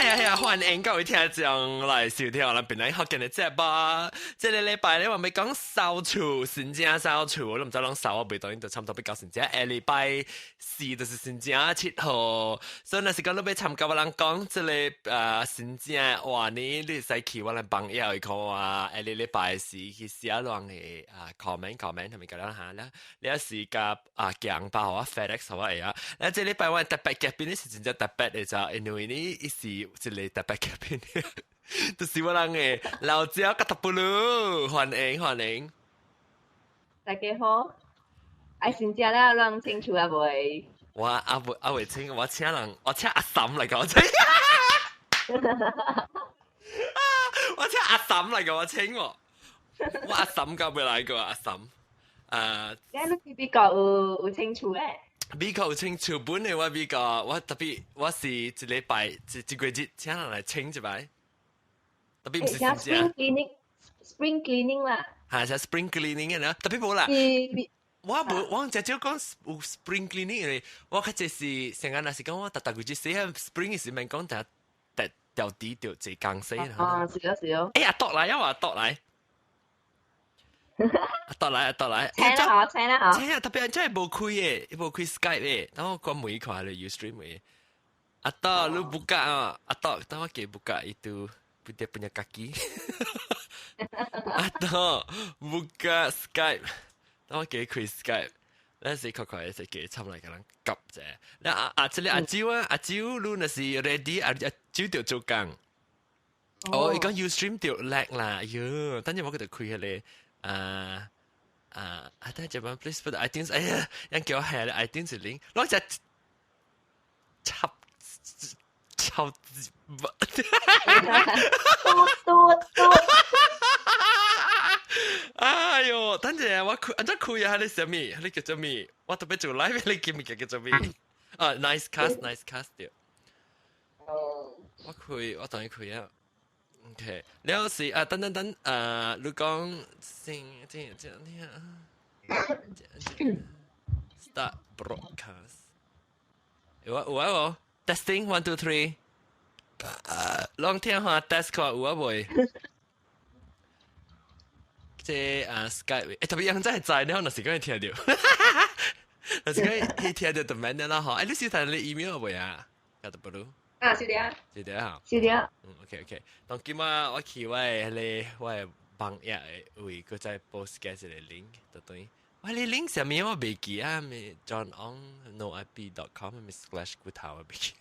係啊係啊，歡迎各位聽眾來收聽我哋本來福建的節目。這个禮拜咧，我欲講掃厝，新正掃厝，我都毋知攏掃我袂當然就差不多欲到新正。下禮拜四就是新正7號，所以若是講你欲參加我人講這个新正話呢，你會使去我哋網頁去看啊。下個禮拜四去寫人的啊 comment comment 係咪咁樣嚇咧？你有時甲啊寄包我 FedEx 我會啊。啊，這禮拜我特別嘉賓呢是真正特別的，就因為呢，伊是一個特別嘉賓，就是我人的老椒佮頭布魯，歡迎歡迎。大家好，愛新正了，攏清楚啊未？我阿未阿未清，我請人，我請阿嬸來共我清。我請阿嬸來共我清喎，我阿嬸夠未來過阿嬸。你去美國有清楚咧？美國有清楚，本來我美國，我特別我是一禮拜一一個月請人來清一擺，特別毋是 spring cleaning，spring cleaning 啦。係係 spring cleaning 的呢，特別無啦。我無，我只少講有 spring cleaning 的，我較濟是成日若是講我逐逐個月洗 spring 時免講逐逐掉地就一工洗。啊，是咯是咯。哎呀，倒來啊，我倒來。阿倒來阿倒來。請啦好，請啦好。請啊，特別真係無開的，無開 Skype 的，等我關門看咧 Ustream 的。阿倒你 buka 啊，阿倒等我給 buka itu dia punya kaki. 阿倒 buka Skype，等我給開 Skype。咱是快快是給參來共人夾者。那阿阿這个阿蕉啊，阿蕉你若是 ready，阿阿蕉就做工。哦，伊講 Ustream 就 lag 啦，哎喲，等陣我佢就開彼个啊啊啊！等陣 please put iTunes，哎呀，人叫我下咧 iTunes link，攞隻插插嘟嘟嘟！哎喲，等陣我開，按怎開啊？你啥物？你叫做咩？我特別做 live，你叫物件叫做咩？啊，nice cast，nice cast 對。我開，我等於開啊。OK，了是啊，等等等，你講先，這這這，start broadcast。有啊有啊無？Testing one two three。攏聽下 test 看有啊未？這啊 Skype，欸特別樣真係在，你可能是講聽到，若是講彼聽到就免啦吼。欸，你收到你 email 未啊？有得不魯？啊，收到。收到哈。收到。嗯，OK OK。當今仔我去我的彼个我的網頁的位，閣再 post 加一个 link，就等於我你 link 啥物我袂記啊，咩 John Ong noip.com 咪 slash 骨頭我袂記。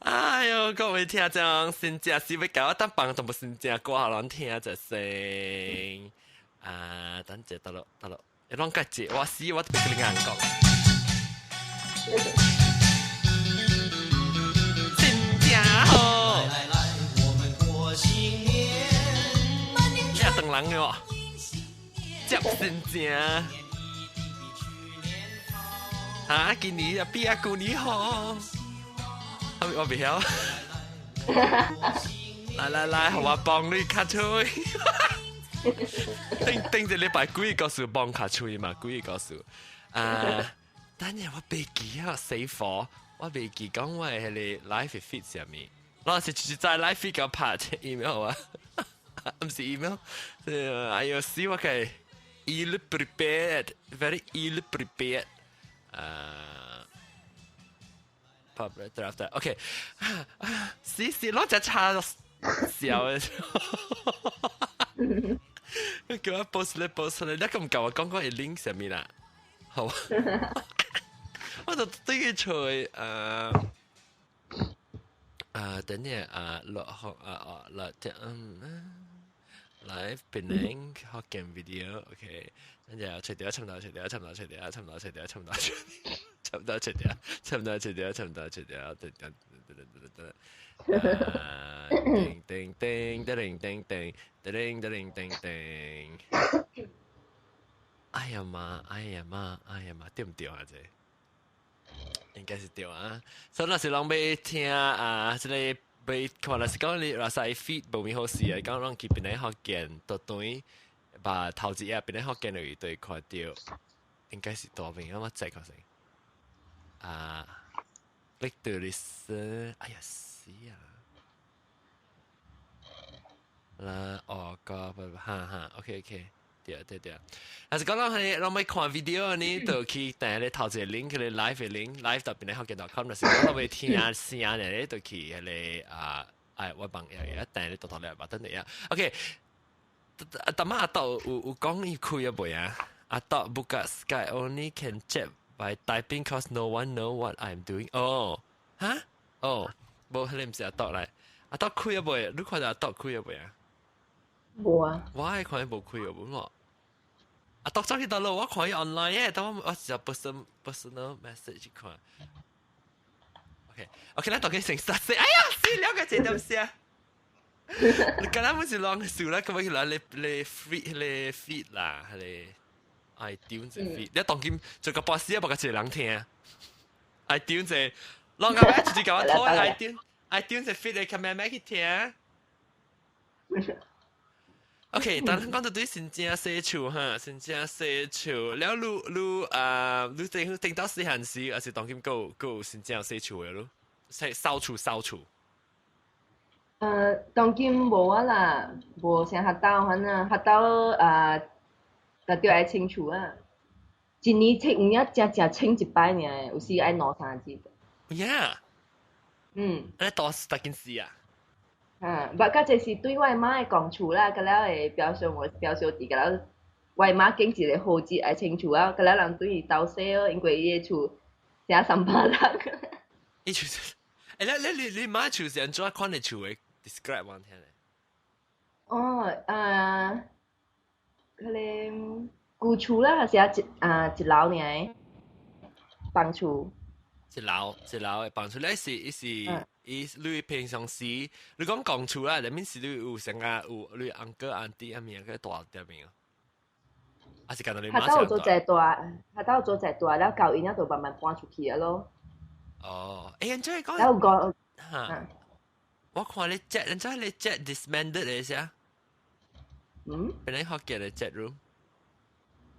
哎喲，各位聽眾，新正是欲共我等放淡薄新正歌，予人聽者先。啊，等者得咯得咯，會攏較濟，我死我特別跟你硬講。新正好。來來，我們過新年。這當人的喎，接新正。啊，今年啊比啊舊年好。我袂曉。來來來，予我幫你尻喙。頂頂一禮拜幾個故事幫尻喙嘛？幾個故事。啊，等下我袂記啊，死火！我袂記講我的彼个 live feed 啥物。我是直接在 live feed 共拍 email 啊，毋是 email。哎喲，死我個 ill prepared，very ill prepared。啊。Public draft，OK，死死攞隻叉笑嘅，叫我 post 咧 post 咧，你咁夠我講講係 link 上面啦，好，我就對佢出等下啊，落學啊啊落嗯，live Penang Hokkien video，OK，等下除掉，差唔多，除掉，差唔多，除掉，差唔多，除掉，差唔多，差唔多，除掉，差唔多，除掉，差唔多，除掉，等等等等等等，啊，叮叮叮叮叮叮叮叮叮叮，哎呀媽，哎呀媽，哎呀媽，對毋對啊？這應該是對啊。所以若是人欲聽啊，這個欲看，若是講你若是 feed 無咪好勢啊，講攏去邊個福建都對，把頭一頁邊個福建就對看到，應該是大邊啊，我再看先。啊， Click to listen，哎呀死啊！啦，哦個，哈哈，OK OK，對對對。但是講到係，我咪看 video 呢，就去訂你頭一個 link，佢 live 嘅 link，live 特別你學見到 com，就是講到聽聲咧，就去迄個啊，哎，我幫一訂你到頭嚟把等你啊，OK。阿媽阿豆有講伊開啊未啊？阿豆 buka Skype only can chat by typing cause no one know what I'm doing。哦，哈？哦，無，彼個毋是阿豆來。阿豆開啊未？你看到阿豆開啊未啊？無啊。我係看伊無開啊，無嘛。阿豆走去佗落，我看伊 online 嘅，但我是 personal message 看。OK，OK，咱大家先 start 哎呀，死了個這點聲。你剛才不是啷數啦，咁樣來你你 feed 你 feed 啦，你 iTunes feed，你當今做個博士啊，無個一個人聽，iTunes，啷個咩直接共我拖 iTunes，iTunes feed 你看咩咩去聽。OK，但係講到對新正洗厝哈，新正洗厝，了你你啊，你頂頂到細漢時，還是當今閣閣新正洗厝的咯？洗掃厝掃厝。當今無啊啦，無像學校款啊，學校啊，特著愛清厝啊。一年清有影誠誠清一擺爾，有時愛兩三日。有影？嗯。你多大件事啊？啊，不，甲這是對我媽的講厝啦，佮了會表示我表小弟，佮了我媽揀一個好節愛清厝啊，佮了人對伊鬥洗哦，因為伊的厝成三百人。伊厝，欸，你你你媽厝是按怎款的厝的？describe 我聽咧。哦，啊，可能舊厝啦，是啊一啊一樓爾，房厝。一樓一樓的房厝，你是伊是伊你平常時，你講講厝啦，裡面是你有成個有你 uncle auntie 啊物個大點面啊？還是講到你媽下晝做隻大，下晝做隻大，了舊因就慢慢搬出去啊咯。哦，欸，按怎講？了個嚇。我看你 chat，人家你 chat disbanded 嚟先。嗯？本來學嘅 chat room，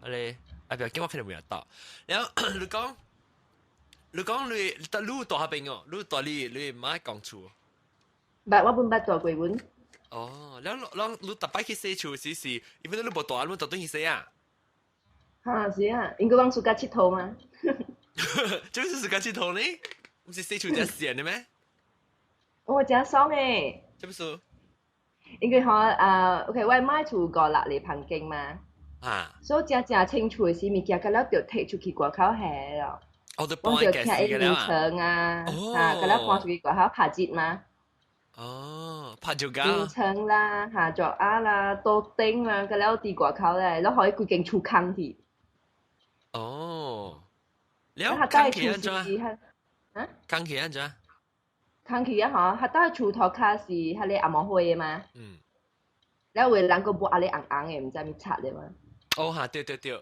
你啊，不要緊，我肯定沒有到。然後你講，你講你你住遐邊哦，你住你你媽講厝。捌，我本捌住過阮。哦，然後然後你逐擺去洗厝時是，因為你無住，你就轉去洗啊？哈，是啊，因為阮暑假𨑨迌嘛。這是暑假𨑨迌呢？毋是洗厝才閒的咩？我誠爽誒！這不是？因為吼啊，OK，我媽厝五六個房間嘛，啊，所以誠誠清厝的時物件，佮了著提出去外口下咯。哦，就我就徛一眠床啊，啊，佮了搬出去外口拍熱嘛。哦，拍就夠。眠床啦，下桌啊啦，桌頂啦，佮了佇外口咧，了予伊規間厝空去。哦，了空氣按怎？啊？空氣按怎？空氣啊吼，較早厝塗跤是彼個紅毛灰的嘛。了有的人閣抹阿咧紅紅的，毋知物漆的嘛。哦哈，對對對。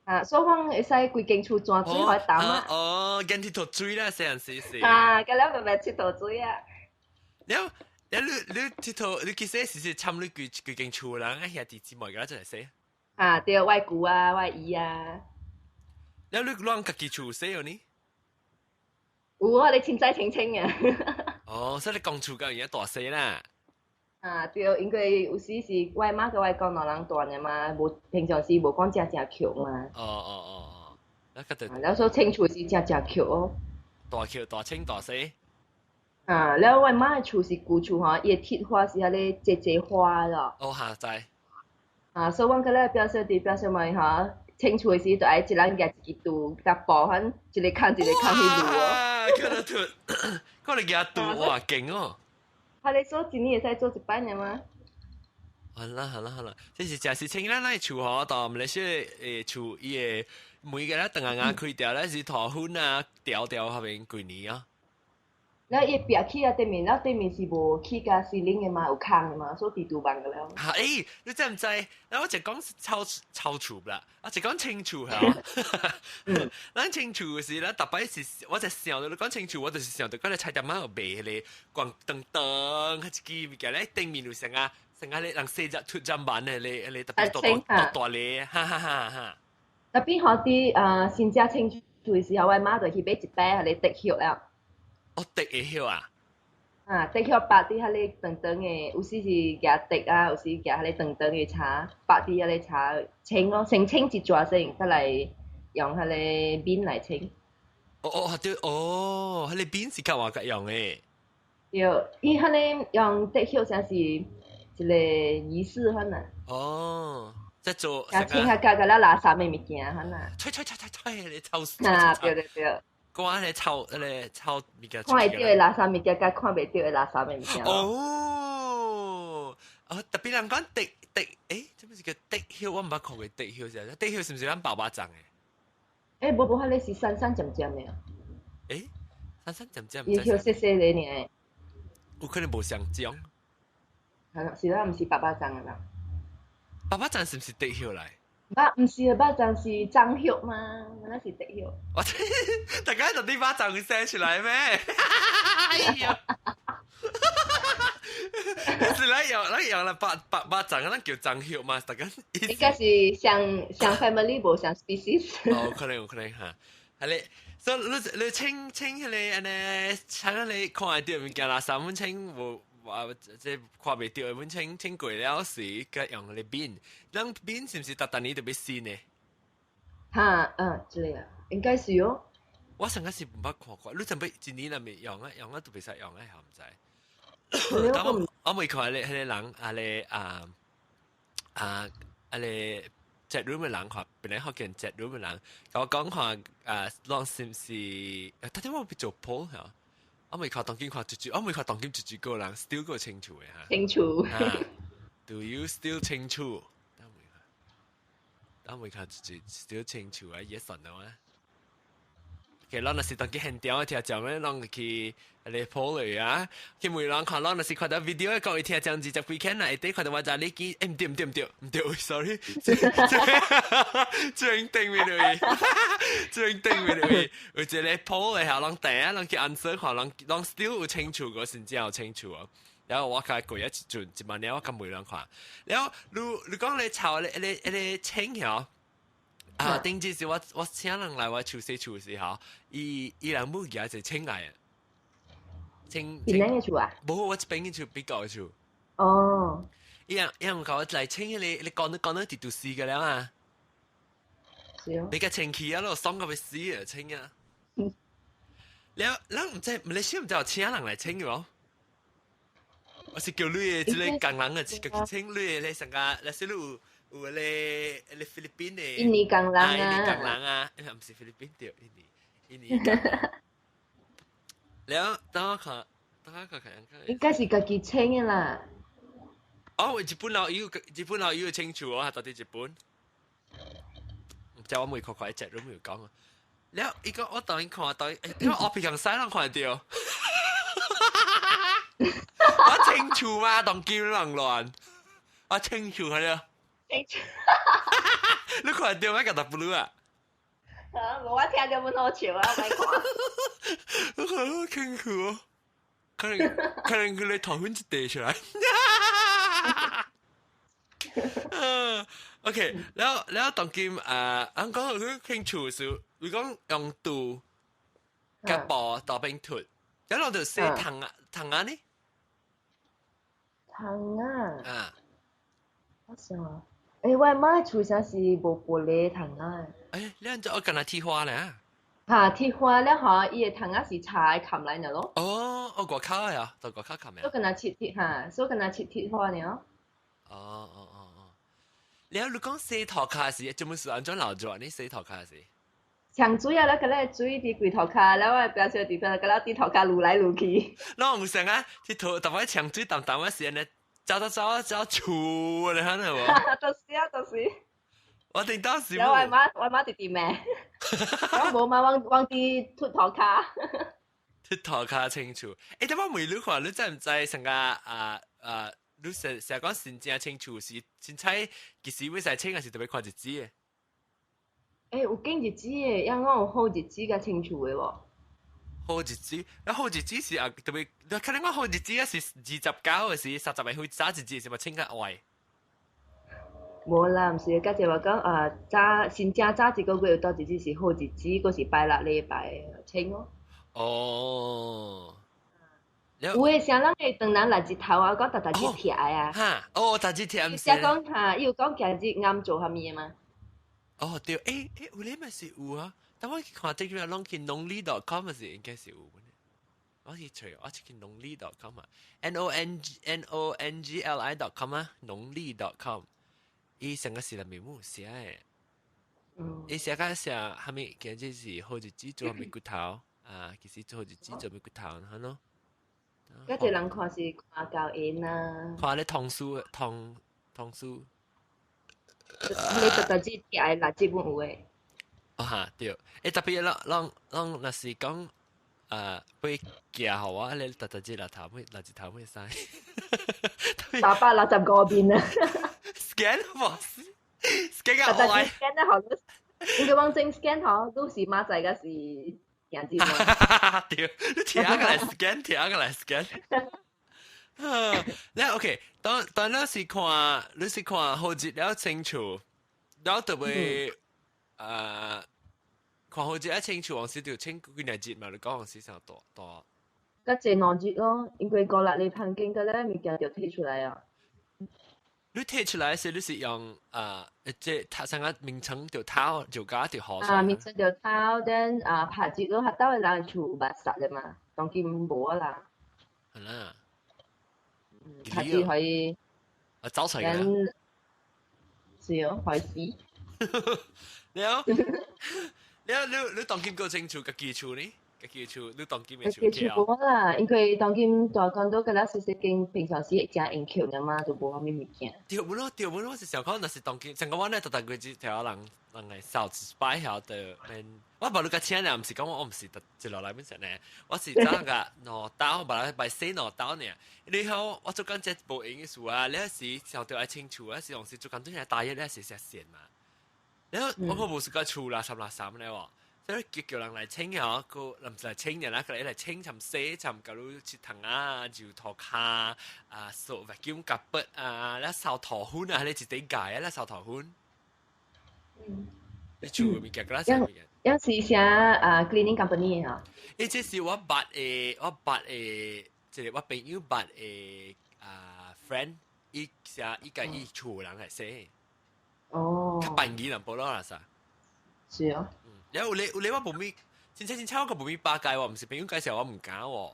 啊，所以講會使規間厝轉水予伊澹啊。哦，見佚佗水啦，細漢時是。啊，佮了慢慢佚佗水啊。了了，你你佚佗，你其實是參你規規間厝人啊兄弟姊妹佮一齊洗。啊，對，我姑啊，我姨啊。了你攏家己厝洗哦呢？有啊，你清仔清清啊。哦，所以你講厝夠而家大細啦。啊，對，因為有時是我媽佮我講兩人大爾嘛，無平常時無講誠誠強嘛。哦哦哦哦，那個就。了所以清厝是誠誠強哦。大強大清大細。啊，了我媽的厝是舊厝吼，伊的鐵花是彼个濟濟花咯。哦，哈知。啊，所以阮佮咧表小弟表小妹吼，清厝的時就愛一人舉一支拄，共布反一个空一个空去攄哦。叫得脫，過嚟舉拄，哇，勁哦！哈，你做一年會使做一擺爾嗎？好啦好啦好啦，這是誠實清咱咱厝吼，到馬來西亞誒厝伊個每個咧長牙開掉咧是塗粉啊，掉掉下面幾年啊。了伊壁起啊，對面，了對面是無起共 ceiling 的嘛，有空的嘛，所以佇廚房個了。嚇！欸，你知毋知？我就講抄抄厝啦，我就講清厝嚇。咱清厝時，咱逐擺是，我就想到你講清厝，我就是想到講你菜店仔有賣彼個光燈燈，彼一支物件咧，頂面有成啊，成啊咧人洗只脫砧板的咧，咧特別大大大大咧，哈哈哈哈。特別吼佇啊新家清厝的時候，我媽就去買一擺彼個竹葉了。哦，竹的葉啊？啊，竹葉包佇彼个長長的，有時是舉竹啊，有時舉彼個長長的柴，包佇彼个柴清咯，先清一撮先，再來用彼个面來清。哦哦，對，哦，彼个面是較話較用的。對，伊彼个用竹葉才是一個儀式款啊。哦，即做。啊，清下加個了垃圾的物件款啊。吹吹吹吹吹，你臭。啊，對對對。講你臭，你臭物件。看會著的垃圾物件，佮看袂著的垃圾的物件。哦，哦，特別人講竹竹，這不是叫竹葉？我毋捌看過竹葉是，竹葉是毋是咱爸爸種的？無無，彼个是散散漸漸的。散散漸漸。伊葉細細个爾。有可能無相種。係，是啦，毋是爸爸種的啦。爸爸種是毋是竹葉來？肉毋是啊，肉粽是樟葉嘛，哪是竹葉？我大家到底肉粽會寫出來咩？哎呀！是來用來用來白白肉粽，咱叫樟葉嘛？大家應該是像像 family 無像 species。哦，可能有可能哈。係咧，所以你你清清彼个按呢，請你看會著物件垃圾，阮清無話即看袂著，阮清清過了時，佮用彼个面，咱面是毋是逐逐年都欲新的？哈，嗯，這個啊，應該是哦。我上個是毋捌看過，你準備一年若未用啊，用啊都袂使用啊，毋知。但我我未看彼個彼個人，啊咧啊啊啊咧。chat room 的人看，本來福建 chat room 的人，共我講看啊，攏是毋是？頭先我欲做 poll 嚇，我未看當今看一句，我未看當今一句個人 still 閣清厝的嚇。清厝。 Do you still 清厝？等未看，等未看一句 still 清厝啊？Yes or no 啊？其實咱若是當去現場聽講咧，攏去來 poll 嚟啊！去問人看，咱若是看到 video 講伊聽講20幾間啦，下底看到我知你記，毋對毋對毋對毋對，sorry，最頂面嚟，最頂面嚟，有一個 poll 嘅下，攏第啊，攏去 answer 看，攏攏 still 有清楚個，真正有清楚啊！然後我開過一陣一萬了，我較問人看，然後你你講你炒你你你清曉？啊！頂次是我我請人來我厝洗厝時候，伊伊人母舉一清來啊，清邊個厝啊？無，我這邊嘅厝比較嘅厝。哦。伊人伊人共我來清彼個，你講你講到直都死個了啊！是哦。你個清氣啊，咯，爽到欲死啊，清啊！了，咱毋知，馬來西亞毋知有請人來清嘅無？我是叫你的這個工人啊，家己清你的咧，上個，若是你有。有咧咧菲律賓的，印尼工人啊，印尼工人啊，毋是菲律賓對，印尼印尼。了，等我看，等我看看。應該是家己清的啦。哦，日本老友，日本老友清楚哦，到底日本。叫我每看看一隻都沒有講啊。了，伊個我當看到，因為我平常使人看到。我清楚嘛，當今人亂，我清楚係了。清楚。你看到咩？個 W 啊？啊，無我聽著阮好笑啊，我看。我看我清楚，可能可能佢哋頭昏一地出來。嗯，OK，แล้วแล้ว當今啊，俺講佢清楚是，你講用刀佮布豆冰脫，然後就洗窗啊，窗啊呢？窗啊？啊。我想啊，我媽厝啥是無玻璃窗仔。你按怎我敢若鐵花咧？哈，鐵花了吼，伊的窗仔是柴冚來爾咯。哦，哦，外口啊，到外口冚的。所以敢若切鐵哈，所以敢若切鐵花爾。哦哦哦哦，了你講洗塗跤時，專門是按怎流做？你洗塗跤時？沖水啊，咱個咧水佇櫃塗跤，了我表小弟個了佇塗跤擼來擼去。攏有啥啊？佚佗逐擺沖水澹澹仔時，按呢走走走走厝，你看到無？就是啊，就是。我頂當時。了我媽，我媽直直罵，我無嘛，往往佇脫塗跤。脫塗跤清楚。但我問你看，你知毋知上個啊啊？你成成日講真正清楚是凊彩，幾時欲使清，還是特別看日子的？有見日子的，抑講有好日子較清楚的無？好日子，啊好日子是啊特別，可能講好日子啊是29的時，30歲早一日是嘛清較歪？無啦，毋是，甲一話講啊，早新正早一個月有倒日子是好日子，閣是拜六禮拜清哦。哦。有的啥人會當人垃圾頭啊，講逐逐日拆啊。哈，哦，逐日拆毋是。寫講哈，伊有講今日啱做啥物的嗎？哦，對，欸欸，有咧咪是有啊。但我去看這個攏去農曆 .com 是應該是有。我去揣，我去農曆 .com 啊，N O N G N O N G L I .com 啊，農曆 .com。伊上個是內面冇寫的。伊寫個寫蝦米？今日是好日子做蝦米骨頭啊？其實做好日子做咩骨頭，係咯。嗰隻人看是看教因啊。看咧童書，童童書。你特特只拆的垃圾本有的。哦哈，對，欸，特別攏攏攏，若是講。被寄予我，你特特只垃圾會垃圾頭會使。 865邊啊！scan 無，scan 個來。scan 得好，應該往正 scan 好，都是馬仔個是樣子。對，你聽個來 scan，聽個來 scan。你 OK，當當你是看，你是看好日了清楚，了就會看好日了清楚，往時就清幾若日嘛，你講往時上大大。較濟2日咯，因為五六日環境個咧物件就提出來啊。你提出來時，你是用這他上個名稱就偷就加就好。啊，名稱就偷，then 啊，拍字咯，較兜的人厝捌殺的嘛，當今無啦。係啦。拍字可以。啊，走出來。是哦，開始。了，了，你你當今夠清楚家己厝呢？家己厝，你當今的厝家己厝無啦，因為當今大講都佮咱細細間平常時會誠用橋爾嘛，就無啥物物件。對不咯？對不咯？我是想講，若是當今，成個我呢，逐逐個月條人人來掃一擺曉得，我無你甲請咧，毋是講我毋是特一落來本身呢，我是怎個兩兜，無來擺洗兩兜呢？你好，我做工這無閒的事啊，你是想著愛清厝啊，是用時做工對下大約你是食線嘛？然後我無是個厝垃圾垃圾咧喎。所以叫叫人來清哦，個毋是來清人啦，佢來清尋洗尋，假如切藤啊、就塗骹啊、掃 vacuum 夾筆啊，咧掃塗粉啊，你一頂界啊，咧掃塗粉。你厝物件，嗰啦物件。有是啥啊？cleaning company 嚇？欸，這是我捌的，我捌的，這個我朋友捌的啊 friend，伊啥伊家伊厝人來洗。哦。較便宜淡薄咯，啦啥？是哦。然後有你我無咪，真正真正我個無咪巴介喎，毋是朋友介紹我毋敢喎。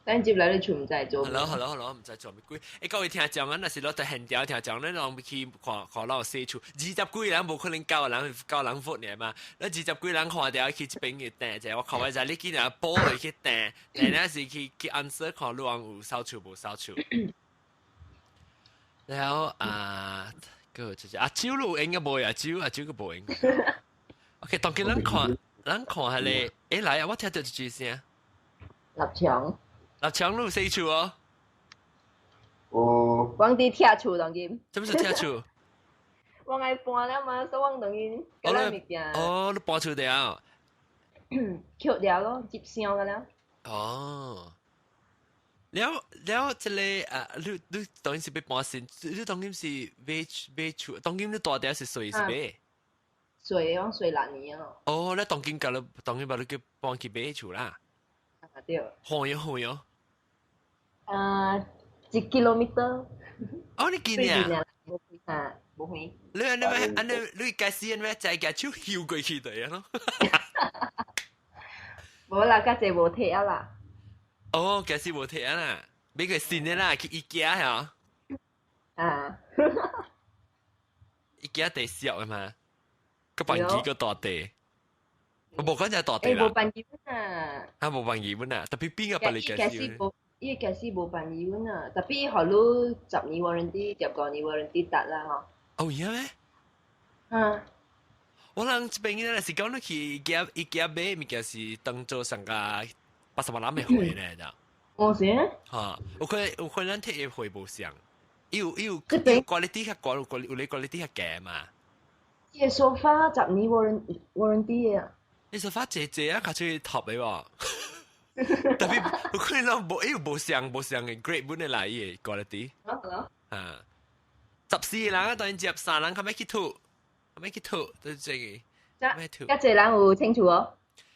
等接來你厝毋知做。係咯係咯係咯，毋知做咩鬼。欸，各位聽眾啊，若是攞在現場聽眾，你攏去看看咱有洗厝，20幾人無可能九人九人付爾嘛。你20幾人看著去這邊去訂者，我看我知你今日補落去訂，訂了是去去 answer 看你有掃厝無掃厝。然後啊，個就是阿蕉有應該無阿蕉阿蕉個無應。OK，當今咱看咱看下咧，欸來啊，我聽到一句聲。立場。立場你有洗厝哦？哦。我佇拆厝當今。什麼是拆厝？我愛搬了嘛，所以我當今嗰個物件。哦，你搬厝了？捡了咯，接箱個了。哦。了了，這個啊，你你當然是欲搬新，你當今是買買厝，當今你大條是稅是買？稅講稅6年哦。哦，你當今甲你當今把你叫搬去買厝啦？啊對。遠遠遠。啊，1 kilometer。哦，你近啊？無啊，無遠。你按呢欲按呢你開始按呢再舉手游過去對啊咯。無啦，較濟無提啊啦。哦，開始無提啊啦，買個新的啦，去 IKEA 嚇。啊。 IKEA 地小的嘛，個辦機個大地，我無講只大地啦。無辦機啊。啊，無辦機本啊，特別邊個幫你介紹？伊家私無辦機本啊，特別予你10年 warranty，15年 warranty 達啦吼。哦，有咩？啊。我人這邊呢是講你去 IKEA IKEA 買物件是當做上個80萬的貨呢，就。我是。嚇，有可能有可能摕的貨無相，伊有伊有 quality 較高，有有咧 quality 較低嘛。這個 sofa 10年 warranty 啊。你 sofa 濟濟啊，較出 top 的喎。特別有可能無，伊有無相無相的 grade 本的來伊的 quality。啊，14個人啊，當然接三人較欲去吐，較欲去吐，就是這個。較濟人有清楚哦。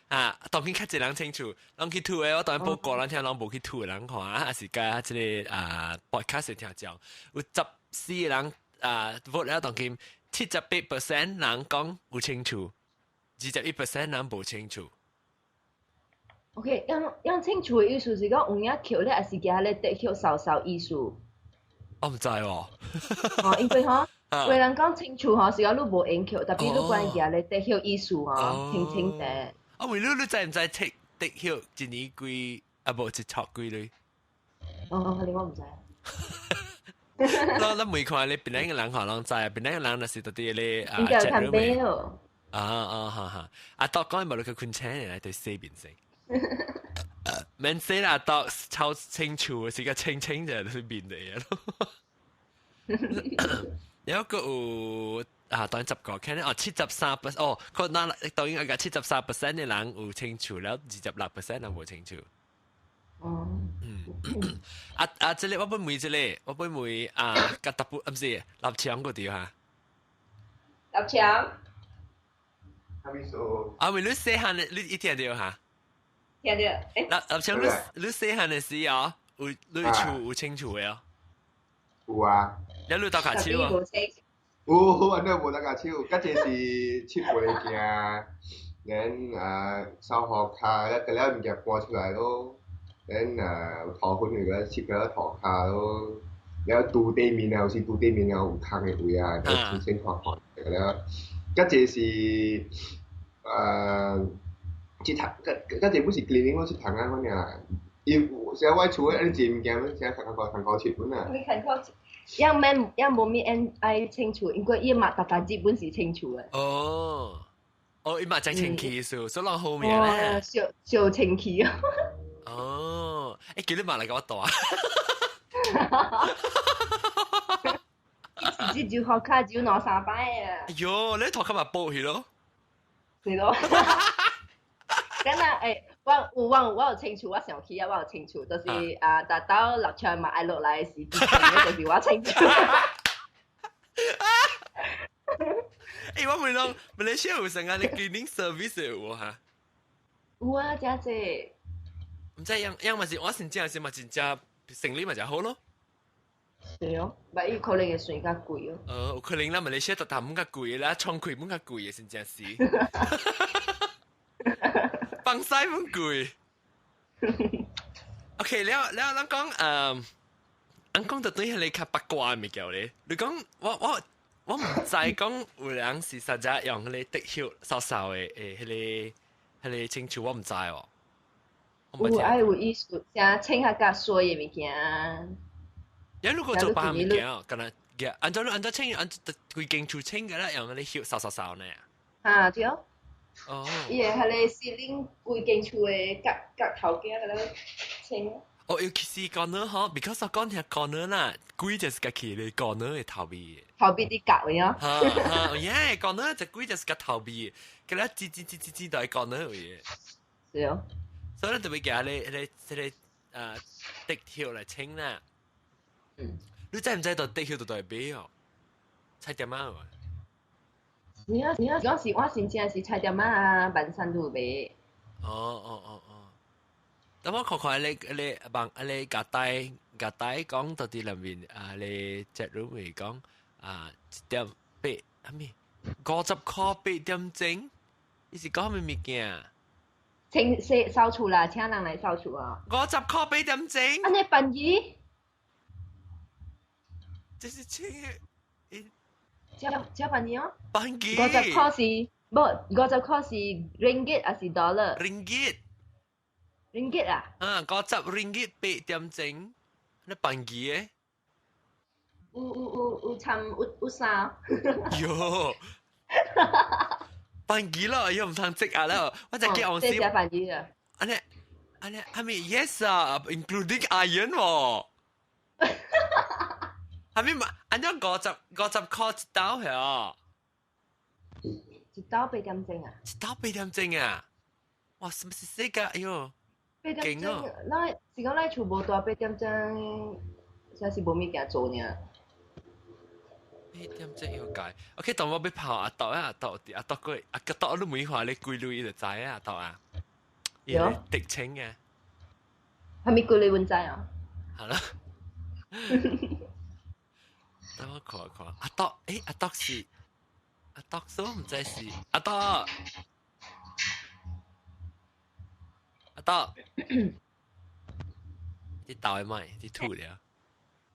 啊，當然較濟人清楚，人去吐的，我當然報告人聽，人無去吐的人看，啊，是佮這个啊 podcast 聽講，有14個人啊 vote 了，當今78% 人講有清楚，21% 人無清楚。 OK，樣樣清楚的意思是講有影抾咧，還是舉咧滴血掃掃意思？我毋知喎。哦，因為吼，有人講清楚吼，是講你無用抾，特別你關舉咧滴血意思吼，清清的。啊，為你知毋知滴滴血一年幾啊？無一撮幾鐳？哦，你我毋知。我咱每看你邊個人可能知，邊個人若是到底咧啊？應該有看病哦。啊啊哈哈！阿多講無你去困醒來對洗面先。免洗啦，多超清楚，是個清清就係面嚟咯。有一個有啊，當十個，看哦，73% 哦，佢那當然個73% 的人有清楚了，26% 人無清楚。哦。嗯。啊啊！這個我本問這個，我本問啊，甲特不，毋是立場嗰啲哈。立場。啥物數？啊，為你細漢的，你一聽著哈？聽著。立立場你細漢的時哦，有你厝有清楚的哦。有啊。你你鬥跤手啊？有，按呢無鬥跤手，較濟是七八件，然啊掃雨跤，了了物件搬出來咯，然啊塗粉個切個塗跤咯，了拄地面啊，有時拄地面啊有空的位啊，就清清看看了，較濟是這頭較較濟不是 cleaning 咯，是窗仔款爾。伊成我厝的按呢濟物件，成看看看看切本啊。你看看。樣免樣無咪按愛清楚，因為伊嘛逐逐日本是清楚的。哦，哦，伊嘛真清氣數，所以人好命咧。小小清氣啊！哦，欸，叫你嘛來共我帶。一日就學卡只有兩三擺啊！哎喲，你頭殼嘛補去咯？是咯。等下欸，我有我有我有清楚，我想起啊，我有清楚，就是啊，達到落場嘛愛落來的時陣，就是我清楚。欸，我問講，馬來西亞有啥個 cleaning service 有哈？有啊，真濟。毋知樣樣嘛是，我真正是嘛真正生理嘛真好咯。是哦，但伊可能會算較貴哦。有可能啦，馬來西亞特特毋較貴啦，創開毋較貴的，真正是。放屎毋貴。OK，了了，咱講，咱講到對彼个較八卦的物件咧。你講我毋知講有人是實在用彼个滴血掃掃的，欸，彼个清楚，我毋知哦。有愛有意思，啥清較較水的物件。有如果做別項物件哦，敢若按照你按照清，按照規間厝清个啦，用彼个血掃掃掃呢。啊，對。哦。伊會彼个 ceiling 規間厝的角角頭仔個咧清。哦，尤其是 corner 吼，because 我講聽 corner 啦，鬼就是家去咧 corner 的頭尾。頭尾佇角位哦。哈哈，耶，corner 就鬼就是個頭尾，佮咧擠擠擠擠擠到 corner 位。是哦。所以咧特別叫咧咧這個滴血來清啦。嗯。你知毋知道滴血就代表哦？菜店仔有啊？你啊你啊，嗰時我真正是菜店仔啊，萬山路賣。哦哦哦哦。等我看看你你幫你夾帶夾帶講到佇內面啊，你隻乳咪講啊，一點八啥物50塊8點鐘，伊是講啥物物件？清洗掃厝啦，請人來掃厝啊。50塊8點鐘。按呢便宜？這是清的，這這便宜哦。便宜。五十塊是無，五十塊是 ringgit 還是 dollar？ ringgit。 ringgit 啊？啊，50 ringgit 8點鐘，你便宜的？有有有有參有有衫。喲，便宜咯，又毋通積壓啦，我就叫王這真便宜啊！按呢按呢，係咪 yes 啊？including iron 喎。係咪嘛？按照50塊一兜係啊？一兜8點鐘啊？一兜八點鐘啊？哇！什麼是這個？哎喲！八點鐘，咱是講咱厝無大八點鐘，真是無物件做爾。八點鐘要改。OK，當我欲跑阿豆啊，阿豆阿豆過阿個豆你問看你幾鐳伊就知啊，阿豆啊。伊個滴清嘅。係咪叫你換仔啊？係啦。等我看看，阿多，阿多是阿多，所唔知是阿多，阿多，你倒的麥，你吐了。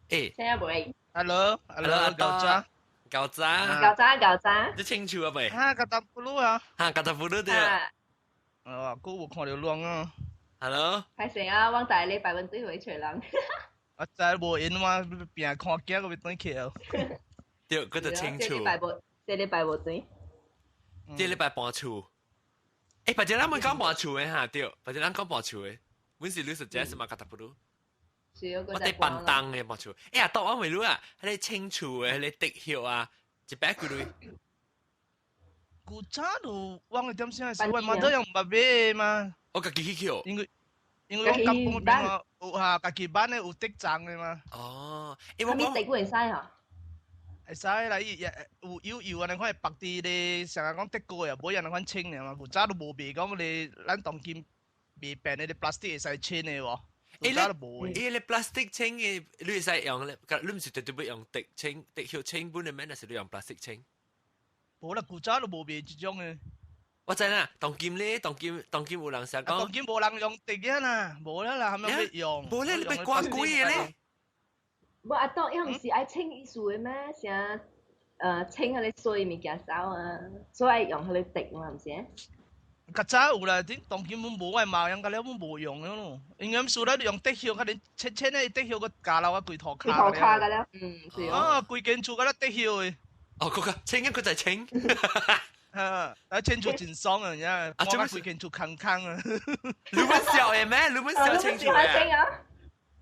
聽下未？Hello，Hello，阿多，舊早，舊早，舊早。你清楚啊未？啊，格達布魯啊。哈，格達布魯對。哦，哥有看到亂啊。 Hello。歹勢啊，我大禮拜阮對回找人。我知無閒嘛，拼看鏡個欲轉去哦。對，佢就清楚。這禮拜無，這禮拜無轉。這禮拜搬厝。別只人會講搬厝的哈，對，別只人講搬厝的。阮是你 suggest 嘛，格達布魯。我哋笨蛋嘅搬厝。阿多我問你啊，彼个清厝的彼个竹葉啊，一百幾鐳？古早就我個點先是，我嘛都用毋捌買嘛。我家己去抾。因為我夾本邊有嚇，家己挽的有竹欉的嘛。哦，我講竹會使吼？會使啦，伊也有有油按呢款會縛佇咧，成日講竹膏也無按呢款清爾嘛。古早都無賣講咧，咱當今賣變的 plastic 會使清的無？古早都無的。伊個 plastic 清的，你會使用咧？你毋是絕對欲用竹清、竹葉清本的咩？還是你用 plastic 清？無啦，古早都無賣這種的。我知啦，當今咧，當今有人想講，當今無人用竹仔啦，無啦啦，係咪欲用？無咧，你欲掛鬼的咧。無阿當，伊毋是愛清意思的咩？啥清彼个水物件走啊，所以愛用彼个竹嘛，毋是？較早有啦，頂當今阮無愛貓用，甲了阮無用了咯。因為輸了用竹葉，較恁淺淺的竹葉，閣加落我規塗跤。規塗跤甲了，嗯，對哦。規間厝甲了竹葉的。哦，閣較清啊，閣再清。啊！啊，清厝真爽啊，而家，我規間厝空空啊。你本笑的咩？你本笑清楚啊？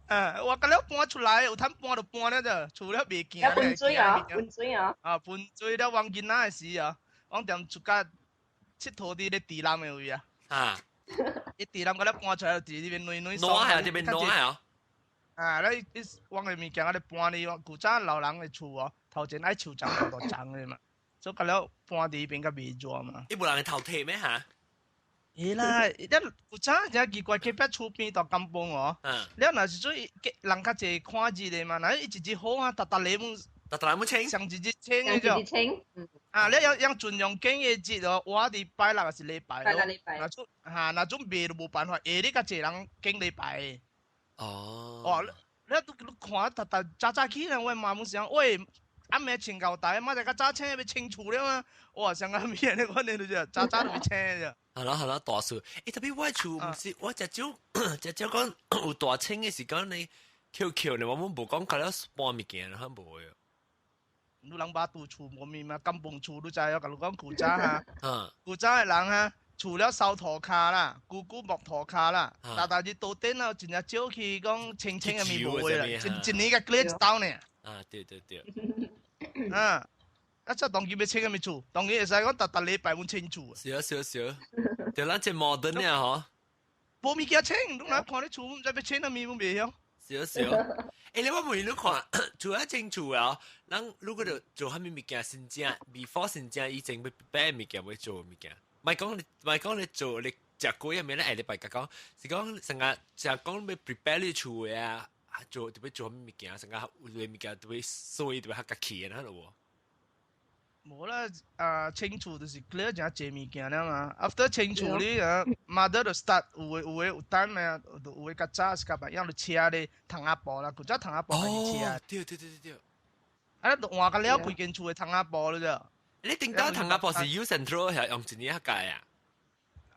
啊！我甲了搬出來，有通搬就搬了啫，厝了袂驚。噴水啊！噴水啊！啊，噴水了，阮囡仔的時啊，阮踮出甲𨑨迌佇咧池南的位啊。啊！伊池南甲了搬出來，佇呢邊軟軟暖係這邊暖啊！啊！你你阮的物件仔咧搬哩，古早老人的厝哦，頭前愛樹叢大叢的嘛。所以甲了搬佇彼邊較袂熱嘛。伊無人會頭剃咩嚇？會啦，一古早真奇怪，隔壁厝邊大甘榜哦。了若是做人較濟看日的嘛，若伊一日好啊，逐逐禮滿，逐逐禮滿清，上一日清的就。一日清。啊，了樣樣盡量揀的日哦，我佇拜六抑是禮拜咯。拜六禮拜。若準哈，若準賣就無辦法，下日較濟人揀禮拜。哦。哦，你你看，逐逐早早起來，我媽姆想，喂。暗暝穿厚台，媽就較早清欲清厝了嘛。哇，上暗暝你款呢就是早早就欲清啫。係啦係啦，大數。特別我厝毋是，我只少只少講有大清的是講你 QQ 呢，我們無講較了搬物件，可無的。你人捌住厝無物嘛？甘榜厝你知影？共你講古早哈，古早的人哈，除了掃塗跤啦，久久木塗跤啦，逐逐日桌頂啊，真正少去講清清的物無的啦，一一年共過一兜爾。啊，對對對。啊！啊，這當今欲清啥物厝？當今會使講逐逐禮拜阮清厝。是啊是啊是啊，對咱這 modern 啊嗬。無物件清，你若看你厝，毋知欲清啥物，阮袂曉。是啊是啊。你我問你看，除了清厝啊，咱如果就做啥物物件先正，before 先正以前欲買物件欲做物件，莫講你莫講你做你食過一面咧，下禮拜甲講，是講成日成日講欲 prepare 你厝的啊。做特別做啥物件，成個有的物件特別所以特別較家己的，那無？無啦，啊，清厝就是 clear 誠濟物件了嘛。After 清厝你啊，mother 就 start 有的有的有等啊，有的較早是較慢，用車咧窗仔布啦，古早窗仔布係車。對對對對對。啊，就換甲了規間厝的窗仔布了啫。你頂到窗仔布是 U Central 還用一年一屆啊？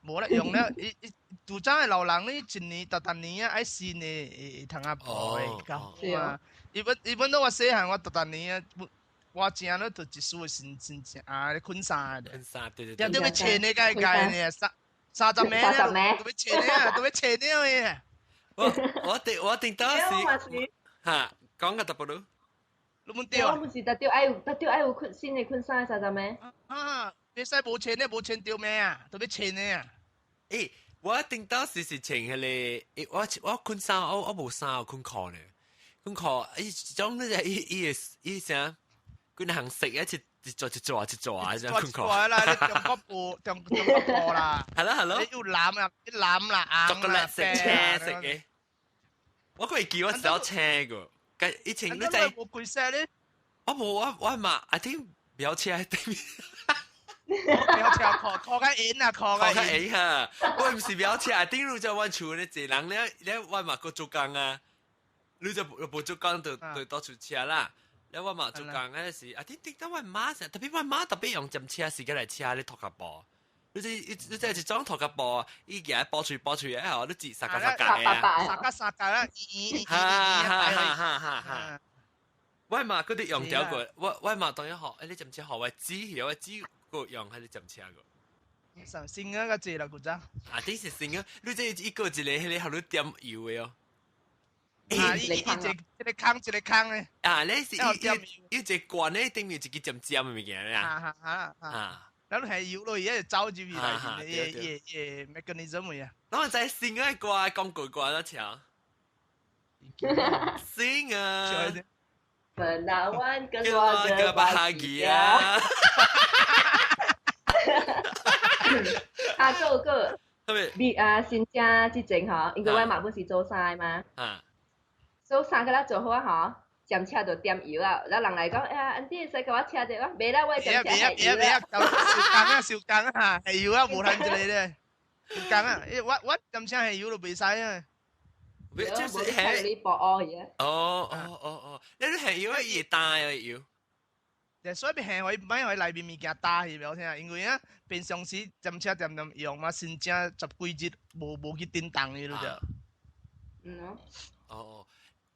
無啦，用了伊伊舊早的老人咧，一年逐逐年啊愛新的窗仔布的，夠啊。伊本伊本都我細漢，我逐逐年啊，我正咧就一束新新正啊，困衫的。困衫，對對對。都欲穿的該該呢，三三十暝咧，都欲穿的啊，都欲穿了的。我我頂我頂到是哈，講個特別咯。你們對啊？我毋是特著愛有特著愛有困新的困衫三十暝。啊！袂使無穿的，無穿著命啊，都欲穿的啊。我頂到時是穿彼个，我我困衫，我我無衫，我困褲呢。困褲，伊種那個伊伊伊啥，幾項色一一一座一座一座啊，這樣困過啦，你中國布中國布啦。係咯係咯。你要藍啊，啲藍啦，硬啦，食車食嘅。我會記我小車個，以前你在。冇幾色咧？我冇我嘛，I think 表車喺對面。表車靠靠個影啊，靠個影哈！我唔是表車，頂路就阮厝咧，濟人咧咧，我嘛閣做工啊。你就無做工就到處車啦。咧我嘛做工嗰時，啊頂頂到我媽成，特別我媽特別用針車時間來車咧拖腳布。你這你這一種塗骹布，伊舉包喙包喙的吼，你自三角三角的啊，三角三角啦，咦哈哈哈哈哈！我嘛嗰啲用掉過，我嘛當一學，你針車學我紙，我紙個用喺你針車個。上新啊個字啦，古仔。啊，這是新啊！你這一個一個迄個，予你點油的哦。啊，一個坑一個坑的。啊，你是一一個罐咧，頂面一個尖尖的物件咧。啊啊啊！啊。咱係油落，伊會走入去內面，伊 mechanism 啊。咱知新嘅歌，廣告歌都唱。新啊！ Menawan keluarga bahagia。啊，個個，你啊，新正之前吼，因為我媽本是做衫嘛。啊。做衫個啦做好啊吼。針車就點油啊！然後人來講，哎呀，安弟會使共我車者，我袂啦，我針車係油啦。小工啊，小工啊，係油啊，無通一個咧。小工啊，我針車係油都袂使啊。就是係你博愛嘅。哦哦哦哦，你係油啊，伊會焦的油。所以係可以買去內面物件焦去，袂曉聽，因為啊，平常時針車恬恬用嘛，新正十幾日無去叮當伊就。嗯哦。哦哦。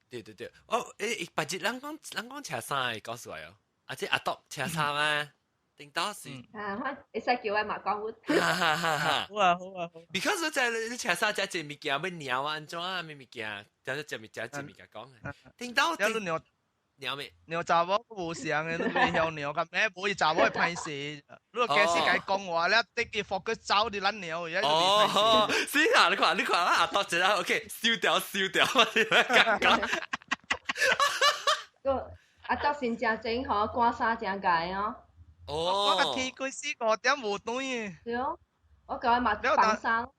對對對，哦，誒，別日人講車衫會告訴我哦，啊，這阿篤車衫啊，頂到是。啊，我會使叫我媽講我。哈哈哈哈。好啊好啊。 Because 我知你車衫遮濟物件欲貓啊，按怎啊，咩物件，遮遮物遮濟物件講。頂到。有你貓咩？貓查某無相的，你袂曉貓，佮咩無伊查某會歹勢。你假使共伊講話，你得伊 focus 走佇咱貓，伊就袂歹勢。是啊，你看你看，阿篤一下，OK，收掉收掉，我你來講講。個阿篤先正整吼，趕衫正解哦。哦。我個天開始5點無轉的。對哦，我共伊嘛放衫。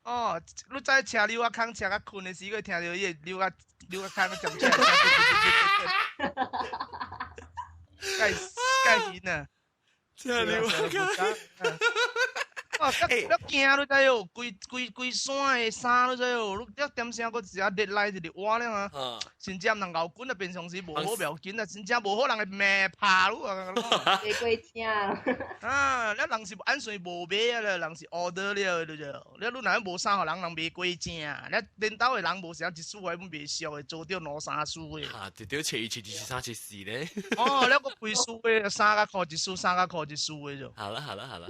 哦，你知車溜仔空車甲睏的時，閣聽著伊溜仔溜仔空咧針車，蓋蓋晕啊！車溜仔空。哦，你驚你知哦？規規規山的衫你知哦？你一點聲閣一下熱來一直活了啊！真正人牛滾啊，平常時無好袂要緊啊，真正無好人會罵拍你啊！會過正。啊，你人是按算無買啊啦，人是 order 了對就，你你若無衫予人，人袂過正。你恁兜的人無啥一束的，袂俗的，做著兩三束的。啊，對對，七一七二七三七四咧。哦，你閣幾束的，三角褲一束，三角褲一束的就。好啦好啦好啦。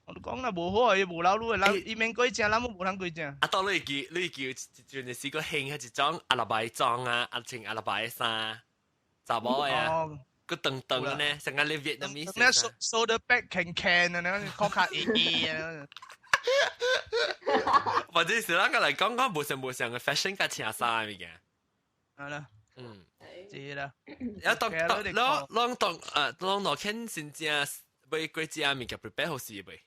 我都講啦，無好啊，伊無老女的，人伊免過正，咱無通過正。啊，到你記，你記，陣時個興係一種阿拉伯裝啊，阿穿阿拉伯的衫，查某的啊，個長長的呢，像個你越南米。咩 shoulder bag 輕輕啊，那個較硬硬啊。或者是咱個來講講無像無像的 fashion 佮穿衫的物件。係啦。嗯。是啦。啊，當當，攏攏當啊，攏落肯真正買過節物件 prepare 好勢未？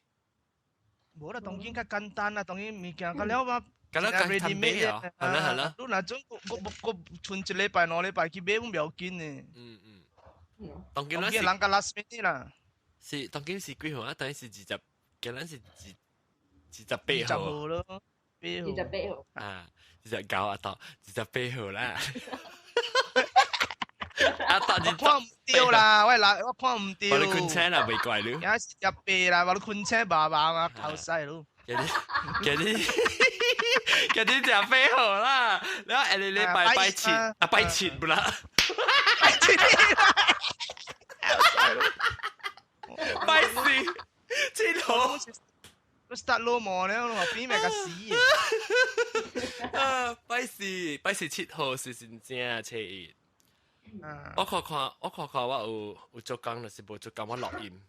無啦，當今較簡單啦，當今物件較了嘛，較了簡單買哦，係啦係啦。你若準閣閣閣賰一禮拜兩禮拜去買，阮袂要緊的。嗯嗯。當今咱是人較 last minute 啦。是當今是幾號啊？當今是二十，今日是28號。號咯，八號。28號。啊，29啊，到28號啦。啊！當我看毋著啦，我來我看毋著。我你困醒啦，袂怪你。也是食白啦，我你困醒麻麻嘛，頭屎咯。今日今日今日食8號啦，然後下禮拜拜七啊，拜七不啦？拜七拜四7號。你 start 老毛了，你話邊咪個死？啊！拜四拜四7號是真正初一。我看看，我看看，我有做工，就是無做工，我錄音。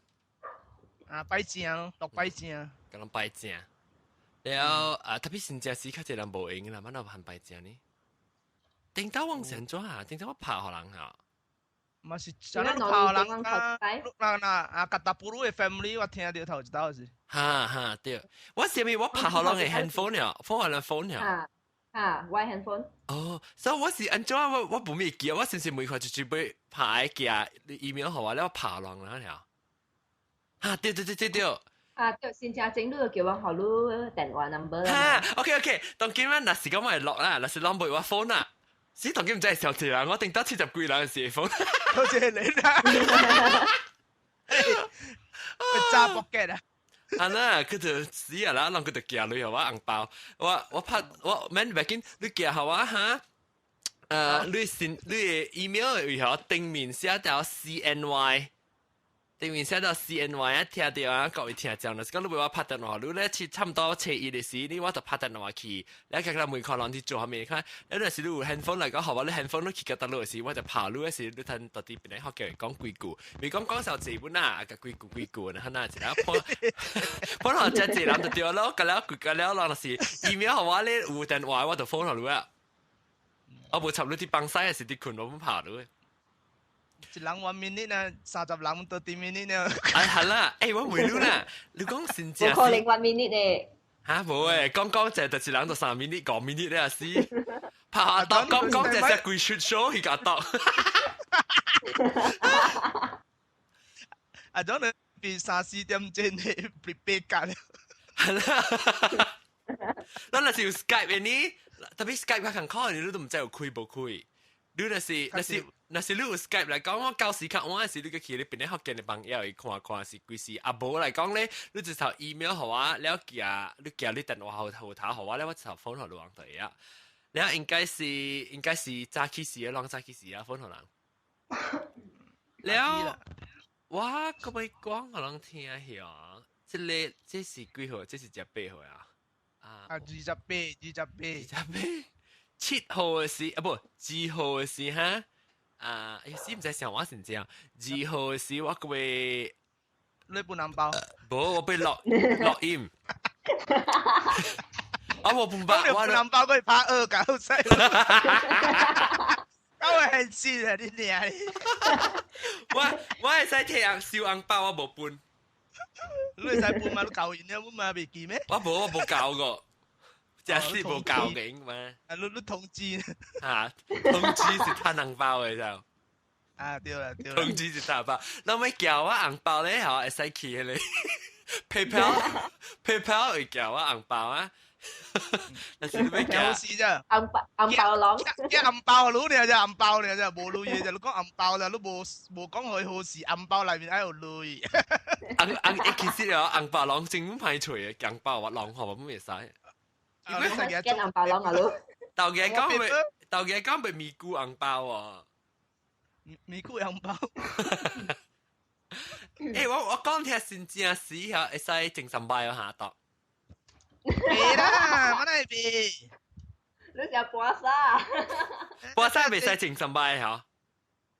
啊，拜正咯，錄拜正。共人拜正。了啊，特別新正時較濟人無閒啦，乜都限拜正呢？頂到往成怎啊？頂到我拍予人哈。嘛是，像咱跑人啊，嗱嗱啊，格達布魯的 family 我聽到頭一道是。哈哈對，我啥物我拍好人的 handphone 了，phone 好人 phone 了。啊啊，我 handphone。哦，所以我是按怎我無咪記，我先是每塊就準備拍寄 email 予我，了拍人啦了。哈對對對對對。啊，對，先正整你就叫我予你電話 number 啦。哈，OK OK，當今晚若是講我會落啦，若是攏袂我 phone 啦。死當今毋知係上一人，我頂到70幾人是 phone。多謝你啦。揸 pocket 啊！啊那，佢就死啊啦，人佢就寄落予我紅包，我拍我免袂緊，你寄予我哈？你先你的 email 為何頂面寫條 CNY？頂面寫到 CNY 啊，聽到啊，各位聽眾，若是講你欲我拍電話，你咧去差不多初一的時，你我就拍電話去，你看看每個人佇做啥物，看，你若是你有 handphone 來講，好我你 handphone 你去到佗落時，我就拍你的時，你聽到底邊個學叫講幾句，未講講少字本啊，個幾句幾句，然後那一個本本來這濟人就對咯，個了個了，人若是 email 予我咧有電話，我就 phone 予你啊，我無插你佇放屎，還是佇睏，我毋拍你。一人 1 minute 啊，30人30 minute 呢。哎，係啦，欸，我問你啦，你講真正無可能 1 minute 咧。嚇，無誒，講講者就是人就3 minute、5 minute 咧死。拍下檔講講者是規出 show 去甲檔。啊，種你變3、4點鐘的 prepare 緊。係啦，咱若是有 Skype 的呢，特別 Skype 較艱苦，你都毋知有開無開。你若是若是若是你有 Skype 來講，我舊時較晚時，你個去你邊咧福建的朋友去看看是幾時。啊無來講咧，你就頭 email 予我，了寄你寄你電話號號頭予我，了我就 phone 予你人就會啊。了應該是早起時啊，攏早起時啊，phone 予人。了我閣欲講予人聽下，這個這是幾號？這是28號啊？啊，28，28，28。7號的時啊，不，2號的時哈。啊，欸，死毋知想我是這樣。2號的時我閣欲，你分紅包？無，我欲錄錄音。啊，我分包，我分紅包，閣拍惡搞死。我會很氣啊！你娘！我會使提收紅包，我無分。你會使分嘛？你教𪜶了，我嘛袂記咩？我無教過。這是無教嘅嘛？啊，你通知？啊，通知是趁紅包的就。啊，對啦對啦。通知是趁紅包，那欲叫我紅包咧，吼會使去彼個 PayPal，PayPal 會叫我紅包啊。但是你欲叫？是啫。紅包紅包攏。寄紅包你爾啫，紅包爾啫，無鐳的啫。你講紅包啦，你無講佢好事，紅包內面愛有鐳。紅紅，其實哦，紅包攏真歹揣的，紅包我攏吼，我毋會使。見紅包攏啊，你。頭家講袂咪咕紅包哦。咪咕紅包。欸，我講聽真正死嚇，會使整三擺哦下到。袂啦，我哪會袂？你食盤沙？盤沙袂使整三擺嚇。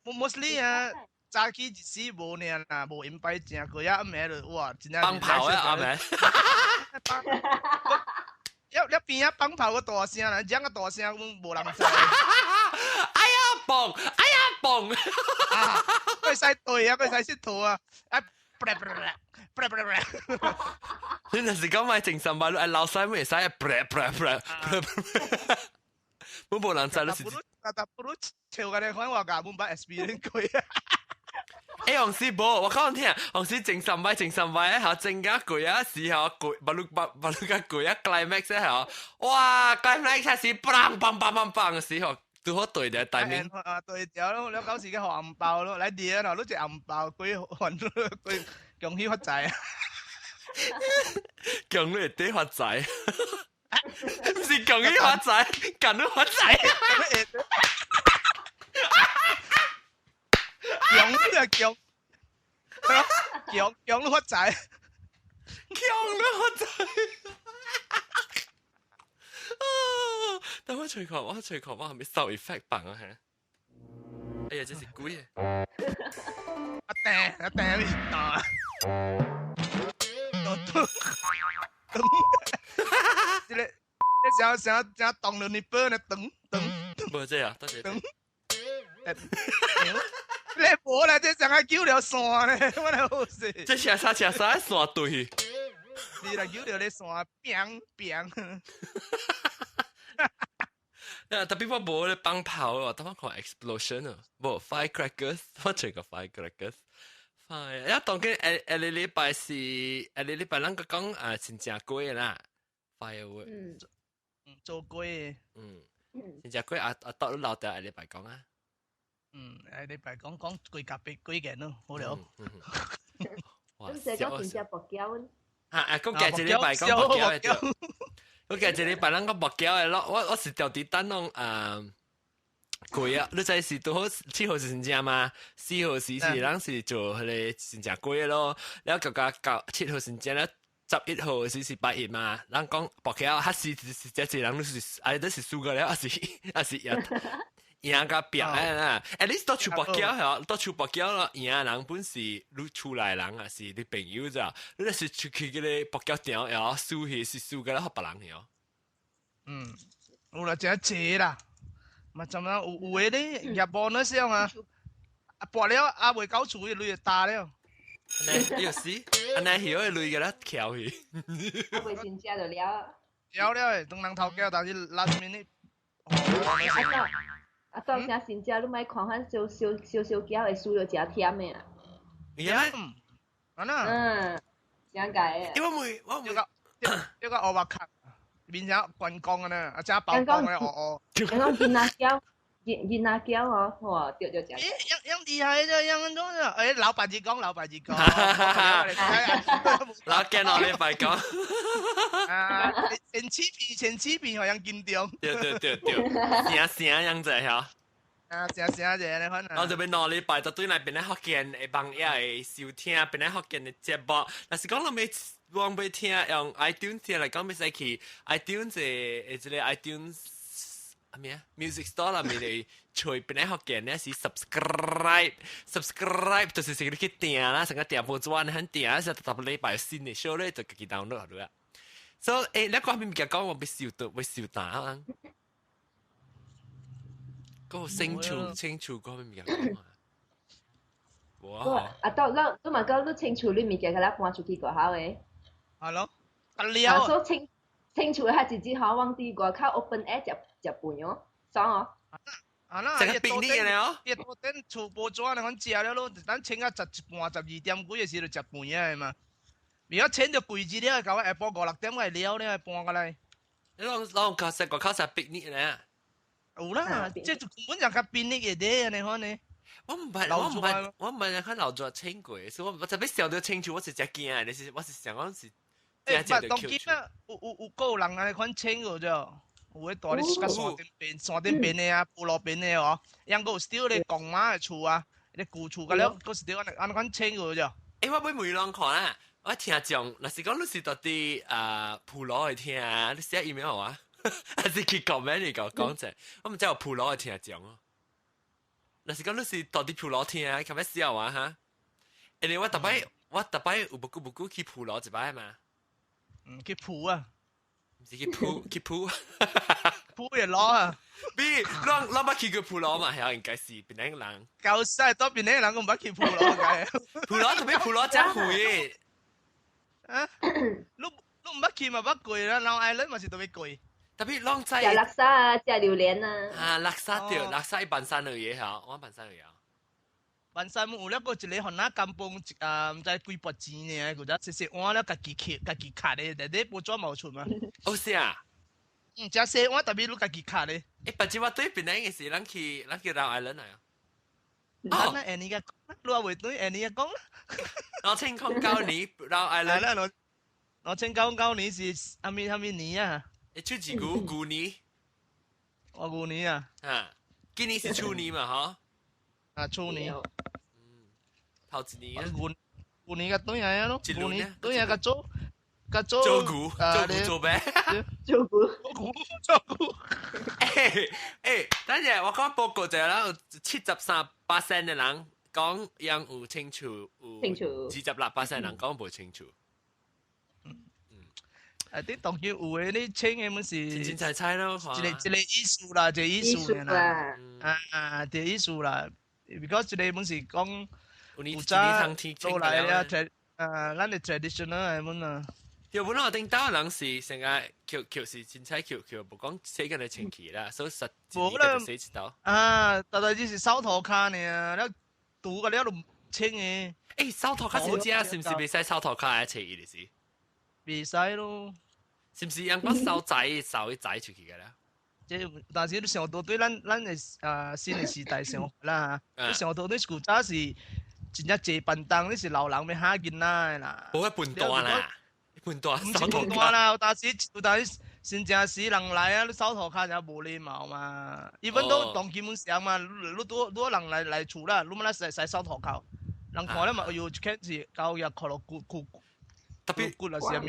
Mostly 啊，早起一時無爾啦，無閒擺正過啊，暗暝就哇，真正。放炮啊，暗暝。一一邊啊放炮個大聲啦，講個大聲，無人知。哎呀嘣！哎呀嘣！佢使對啊，佢使識圖啊，啊！你若是講買整三擺，你愛老細會使啊！本無人知你是。但不如笑個你看我㗎，本捌 experience 過啊。欸，紅絲無，我講聽，紅絲整三擺，整三擺，嚇整甲攰啊，時候攰，把路把把路甲攰啊，climax 嚇，哇，climax 是砰砰砰砰砰的時候，拄好對著台面。啊，對著咯，你到時去紅包咯，來啲啊，你一紅包幾還幾恭喜發財啊！恭喜你發財，毋是恭喜發財，恭喜發財。恭喜啊，恭！恭恭你發財，恭你發財。啊！等我隨看，我隨看，我係咪 sound effect 放啊？哎呀，這是鬼的！阿掟阿掟你打，咚咚，這個這聲聲聲動了你背呢，咚咚。無這啊，多謝。咚。你無啦，這成個救了線咧，我來好勢。這車啥車啥線對？你來救了你線，砰砰。啊！特別我無咧放炮哦，當我看 explosion 啊，無 firecrackers，我這個 firecrackers。fire，啊，當今下下個禮拜是下個禮拜，咱個講啊，真正過啦，firework。做過。真正過啊啊，到你老掉下禮拜講啊。下禮拜講講幾夾別幾件咯，好了。哇！咁這個真正薄膠。嚇啊！講今一禮拜講薄膠嘅。我今一禮拜咱講薄膠嘅咯，我是調佇等攏啊過啊！你知是拄好7號是真正嘛？4號時是咱是做彼个真正過嘅咯。了後到到7號真正了，11號時是拜一嘛？咱講薄膠，還是是這濟人都是啊，都是輸過了，還是贏贏甲拼的啦。at least 到厝薄膠嗬，到厝薄膠咯，贏人本是你厝內人啊，是你朋友咋？你若是出去彼个薄膠場，然後輸去是輸過了予別人曉。有啦，真濟啦，嘛怎樣有有的咧，入 bonus 樣啊，啊博了啊未夠厝嘅鐳就打了。按呢有時，按呢曉的鐳給他翹去。啊未先食就了。了了的，當人頭家，但是 last minute。啊到啊到啥新食，你莫看番燒燒燒燒餃會輸到誠忝的啊。呀？啊那。點解？因為我會這個烏白殼。變成觀光的呢，啊，正曝光的哦哦。人講囡仔餃，囡囡仔餃哦，哇，對對正。咦，樣樣厲害啫，樣樣種啫，哎，老闆子講，老闆子講。老驚我禮拜講。啊，前起片，前起片好像緊張。對對對對，聲聲樣子嚇。啊，聲聲者你看。我這邊兩禮拜就對那邊咧福建的網頁的收聽，邊咧福建的節目，若是講攏欲往欲聽用 iTunes 聽來講，欲使去 iTunes 的這個 iTunes 啊咩啊 Music Store 內面的揣邊咧福建咧是 subscribe subscribe 就是是你去訂啦，成個訂報紙你肯訂，是逐禮拜新的 show 咧就家己 download 好啦。所以欸，你講邊物件講我欲收到欲收單啊？嗰個清楚清楚講邊物件講啊？哇！啊，到咱你嘛講你清楚你物件，共咱搬出去外口的。係咯，得了。啊，所以清清楚較直接好往佇外口 open air 食食飯哦，爽哦。啊那，成個 picnic 了哦。伊桌頂厝報紙咧，阮食了咯，等清到11半、12點幾的時就食飯啊嘛。如果清著貴一了，到下晡五六點會了了，搬過來。你攏攏靠食外口食 picnic 咧？有啦，這就根本就較 picnic 的咧，按呢款呢。我毋捌，我毋捌，我毋捌看老做清過，所以我我特別想到清楚，我是真驚，你是我是想講是。欸，捌當今啊，有有有個人按呢款清過啫，有的蹛咧較山頂邊、山頂邊的啊，部落邊的哦，抑閣有 still 咧公媽的厝啊，咧舊厝個了，閣是著按呢按呢款清過啫。欸，我欲問人看啊，我聽眾，若是講你是佇佇啊埔羅的聽啊，你寫 email 予我，還是去 comment 你講講者，我毋知有埔羅的聽眾哦。若是講你是佇佇埔羅聽，較欲笑啊哈。因為我逐擺我逐擺有無久無久去埔羅一擺嘛。去埔啊，毋是去埔去埔，埔會攞啊。比咱咱捌去過埔羅嘛？係應該是檳城人。舊世多檳城人，我毋捌去埔羅嘅。埔羅特別埔羅真遠。啊？你你毋捌去嘛捌過啦，老愛人嘛是特別過。特別攏知。食叻沙啊，食榴蓮啊。啊，叻沙對，叻沙一半山嘅嘢嚇，我半山嘅嘢。萬山有了個一个番仔甘榜一啊，毋知幾百錢爾，個只細細碗了，家己切、家己敲的，內底報紙嘛有出嘛。哦是啊。嗯，誠細碗，特別你家己敲的。欸，別只我對檳城的是，咱去老 island 來啊。哦，那按你個講，你也袂對，按你個講啦。2009年老 island。2009年是啥物啥物年啊？欸，出幾舊舊年？我舊年啊。啊，今年是鼠年嘛，吼？啊，鼠年。嗯，頭一年啊。舊舊年個對啊咯，舊年對啊，較早較早。做牛，做牛做咩？做牛，做牛。欸欸，等陣我講報告就係啦，有73%的人講樣有清楚，有26%人講無清楚。啊！啲當然有的你請的們是清清彩彩咯，一個一個意思啦，一個意思啦，啊，一個意思啦。，because 這個本是講古早做來啊，啊，咱的 traditional 的本啊。對，本來頂到人是成日橋橋是凊彩橋橋，無講洗緊的清氣啦，所以實無啦。洗一道。啊，大概只是掃塗跤爾，了塗個了就清的。欸，掃塗跤真正是毋是袂使掃塗跤來清伊就是？袂使咯。是毋是人講掃仔掃伊仔出去個啦？這但是你想到對咱的啊新的時代想啦，你想到對古早是真正坐便當，你是老人欲嚇囡仔的啦。無迄笨蛋啦。笨蛋，毋是笨蛋啦，有當時新正時人來啊，你掃塗跤就無禮貌嘛。伊本都當基本上嘛，你拄拄人來厝啦，你嘛使使掃塗跤，人看了嘛，哎喲，一看是交也靠落骨骨，特別骨啦是啥物？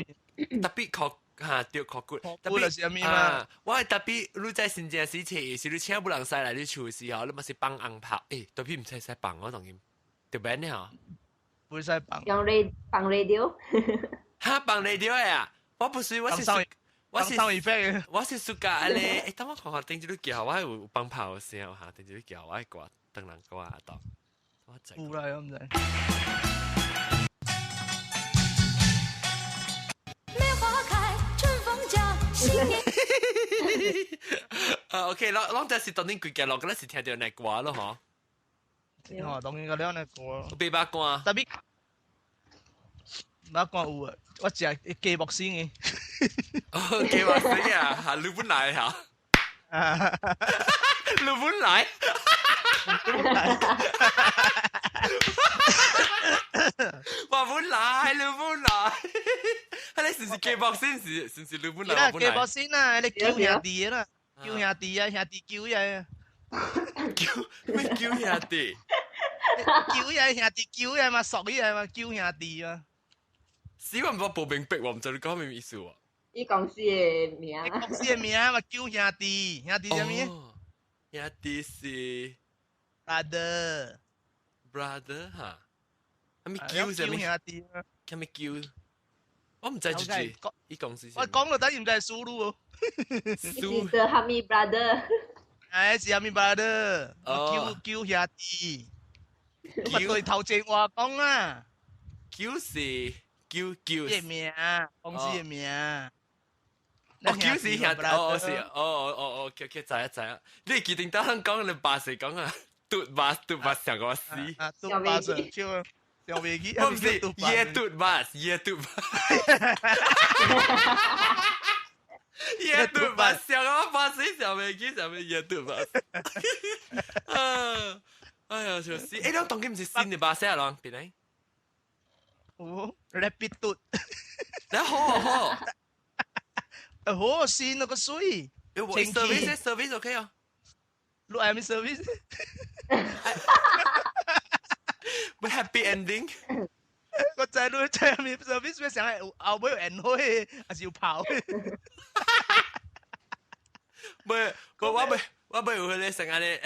特別靠嚇對靠骨，特別是啥物嘛？我係特別，你在新正時請，是你請不人使來你厝時候，你嘛是放紅炮，欸，特別毋使使放我當今，特別呢吼，不使放。用 radio 放 radio。哈，放 radio 的啊！我不是，我是我是暑假咧。欸，等我看看頂一日叫我有放炮的聲哈，頂一日叫我愛歌，當人歌啊當。我知。有啦，我毋知。梅花開，春風家，新年。啊，OK，攏這是當年規家落，嗰陣是聽著那歌咯，嗬。哦，當然個了那歌。八百歌。特別。肉乾有啊，我食雞肉絲的。哦，雞肉絲啊，哈，你本來哈。你本來。我本來，你本來。你是唔是雞肉絲？是唔是你本來？雞肉絲啊，你叫兄弟啦，叫兄弟啊，兄弟叫呀。叫咩叫兄弟？叫呀兄弟叫呀嘛，熟呀嘛，叫兄弟嘛。死我唔無明白，我毋知你講咩意思喎。伊公司的名。公司的名嘛，叫兄弟，兄弟啥物？兄弟是 brother。 brother 哈？啥物叫啥物？兄弟。啥物叫？我毋知住住。伊公司。我講到底毋知輸入哦。是的，哈咪 brother。哎，是哈咪 brother。叫叫兄弟。你咪對頭前話講啊。叫是。叫叫。嘅名，公司嘅名。哦，叫是兄弟，哦是，哦哦哦哦，叫叫知啊知啊。你記定當講你爸是講啊，嘟巴嘟巴上個死。啊，嘟巴上叫上袂記。我唔是耶嘟巴，耶嘟巴。耶嘟巴上個巴死上袂記，上袂耶嘟巴。啊，哎呀，笑死！欸，你當今唔是新的巴士啊，啷？邊個？哦，rapid 嘟，你好啊好，好新那個水，我 service service OK 啊，你愛咩 service？不 happy ending。我知你知咩 service？咩想係後尾有煙火，還是有炮？唔，我未有迄個成日咧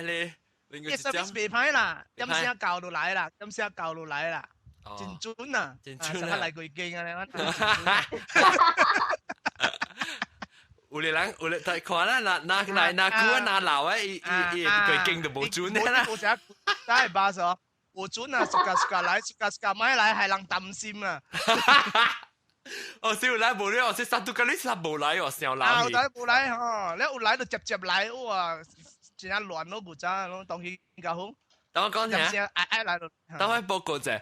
迄個。 service 袂歹啦，點聲教就來啦，點聲教就來啦。真準啊！真準啊！來幾間啊！有的人有的睇看啦，拿拿來拿久啊，拿老啊，伊伊伊幾間就無準啦。無啥，啥會巴索？無準啊！暑假暑假來，暑假暑假買來，害人擔心啊！哦，是有來無咧？哦，是殺到個你殺無來哦，上老。啊，有來無來吼？你有來就接接來，哇！真正亂咯，無知咯，當時較好。等我講下，愛來就。等我報告者。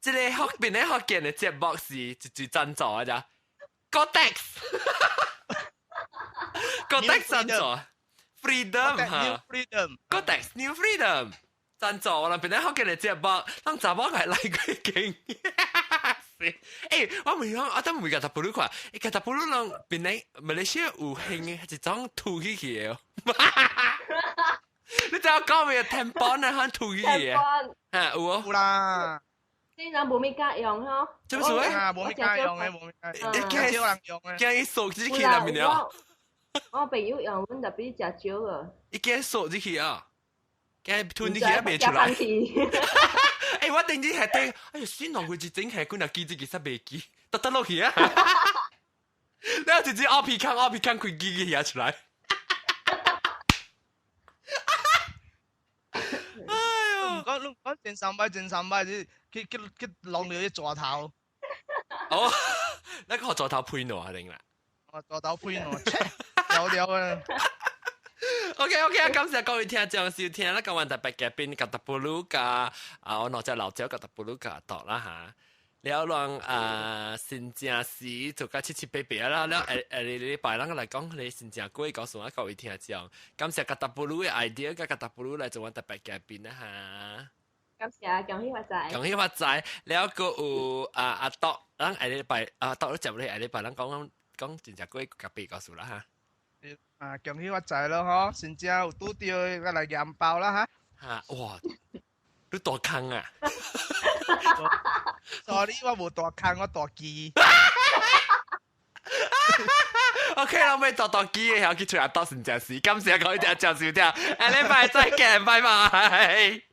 這個福邊的福建的節目是一最贊助的咋？Gotex，Gotex 贊助，Freedom 哈，Freedom，Gotex New Freedom 贊助，我哋邊的福建的節目，咱查某係來過經。欸，我問講，我等每個大埔看，欸，個大埔人邊的馬來西亞有興一種吐起去的。你知影講咩？tampon 啊，吐起去的，嚇有哦。有啦。這人無咩家用吼，做咩事？啊，無咩家用的，無咩家用。驚少人用的。驚伊縮入去內面了。我朋友用，阮特別食少啊。伊驚縮入去啊！驚吞入去也袂出來。欸，我頂日係頂，哎呀，死浪費一整係幾若記這個煞袂記，得得落去啊！你後一隻鴨皮康，鴨皮康開機機遐出來。哎呦！前三擺前三擺，去去去去弄了啲鍘頭。哦，那個鍘頭配喏定啦？哦，鍘頭配喏，切，了了啊！ OK，感謝各位聽眾收聽啦，今晚特別嘉賓甲 W 加啊，我攞隻老椒甲 W 加度啦嚇。了讓啊，新正時就甲七七八八啦，了誒誒，禮拜咱來講你新正過告訴我各位聽眾，感謝甲 W 的 idea，甲 W 來做我特別嘉賓啦嚇。感謝，恭喜發財！恭喜發財！了個有啊阿多，咱下禮拜阿多你接落下禮拜，咱講講真正過甲別告訴啦嚇。啊，恭喜發財咯嗬！新正有拄著個來驗包啦嚇。嚇哇！你大空啊？Sorry，我無大空，我大機。 OK 啦，我大大機嘅，去吹阿多新正事，感謝各位聽眾收聽，下禮拜再見，拜拜。